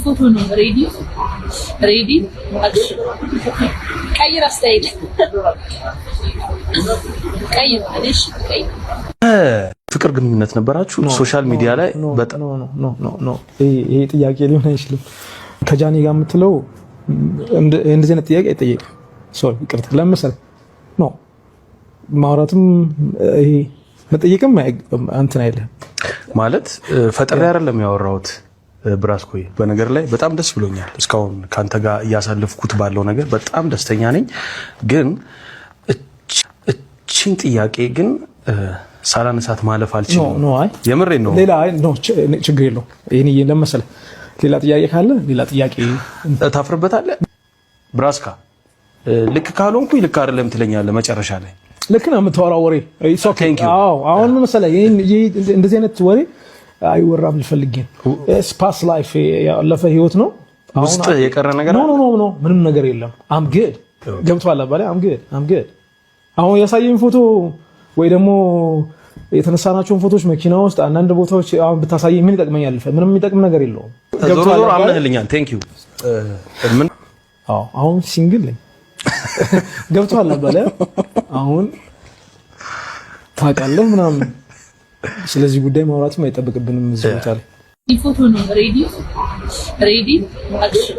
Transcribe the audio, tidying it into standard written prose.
ፎቶ ነው። Ready, ready, action። ቀይር፣ አስተያየት ቀይር። እሺ ቀይር። ፍቅር ግንኙነት ነበራችሁ? Social media ላይ በጣም No, no, no፣ ይሄ ጥያቄ ሊሆን አይችልም። ከጃኒ ጋር የምትለው እንደዚህ አይነት ጥያቄ አይጠየቅም። Sorry፣ ይቅርታ። ለምን መሰለህ? No፣ ማውራትም ይሄ መጠየቅም እንትን አይልህም። ማለት ፈጥሬ አይደለም ያወራሁት ብራስኮይ። በነገር ላይ በጣም ደስ ብሎኛል። እስካሁን ከአንተ ጋር እያሳለፍኩት ባለው ነገር በጣም ደስተኛ ነኝ። ግን እቺን ጥያቄ ግን ሳላነሳት ማለፍ አልችልም። No፣ አይ። የምሬን ነው። ሌላ፣ አይ፣ no፣ ችግር የለውም። ይሄን ለምን መሰለህ? ሌላ ጥያቄ ካለ ሌላ ጥያቄ። ታፍርበታለህ ብራስካ። ልክ ካልሆንኩኝ ልክ አይደለም ትለኛለህ መጨረሻ ላይ። ልክ ነው የምታወራው ወሬ። It's okay። Thank you. አዎ፣ አሁን ምን መሰለህ፣ እንደዚህ አይነት ወሬ አይወራም ልፈልጌ ነው። Past life፣ ያለፈ ህይወት ነው። ውስጥ የቀረ ነገር No, no, no፣ ምንም ነገር የለም። I'm good። ገብቶሃል አባባሌ? I'm good, I'm good። አሁን ያሳየኝ ፎቶ ወይ ደግሞ የተነሳናቸውን ፎቶዎች መኪና ውስጥ አንዳንድ ቦታዎች አሁን ብታሳየኝ ምን ይጠቅመኛል? ምንም የሚጠቅም ነገር የለውም። ዞሮ ገብቶሃል ዞሮ አባባሌ? አምነህልኛል። Thank you። ምን አዎ፣ አሁን single ነኝ። ገብቶሃል አባባሌ? አሁን ታውቃለህ ምናምን። ስለዚህ ጉዳይ ማውራትም አይጠበቅብንም እዚህ ቦታ ላይ። ፎቶ ነው። Ready, ready, action።